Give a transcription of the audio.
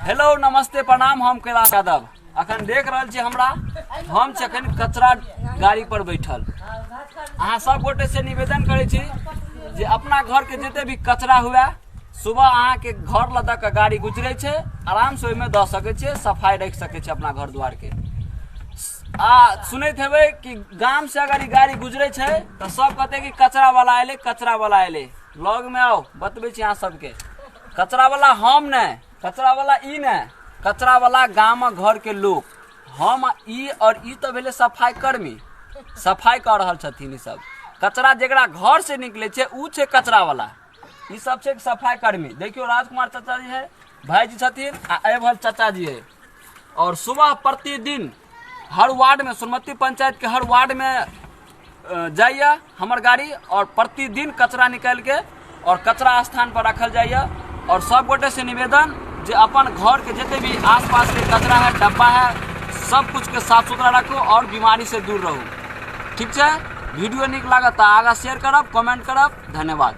Hello नमस्ते प्रणाम, हम कैलाश यादव। अखन देख रहल छी हमरा, हम छी अखन कचरा गाड़ी पर बैठल। अहाँ सब गोटे से निवेदन करै छी जे अपना घर के जते भी कचरा हुए, सुबह अहाँ के घर लऽ दऽ कऽ गाड़ी गुजरै छै, आराम से ओहिमे दऽ सकै छियै, सफाई राखि सकै छियै अपना घर दुआर के। आ सुनैत हेबै कि गाम से अगर ई गाड़ी गुजरै छै तऽ सब कहतै कि कचरा वाला एलै, कचरा वाला एलै। लग में आओ, बतबै छी अहाँ सबके, कचरा वाला हम नहि, कचरा वाला ई नहि, कचरा वाला गाम घर के लोक हम ई। और ई तऽ भेलै सफाई कर्मी, सफाई कऽ रहल छथिन ई सब। कचरा जकरा घर से निकलै छै उ छै कचरा वाला, ई सब छै सफाई कर्मी। देखियौ, राजकुमार चाचा जी है, भाईजी छथिन आ एहि भल चाचा जी है। और सुबह प्रतिदिन हर वार्ड में, सोनमती पंचायत के हर वार्ड में जाइए हमर गाड़ी और प्रतिदिन कचरा निकालि के और कचरा स्थान पर रखल जाइए। और सब गोटे से निवेदन जे अपन घर के जते भी आसपास के कचरा है, डब्बा है, सब कुछ के साफ सुथरा रखू और बीमारी से दूर रहू। ठीक छै? वीडियो नीक लागत तऽ आगाँ शेयर करब, कमेंट करब। धन्यवाद।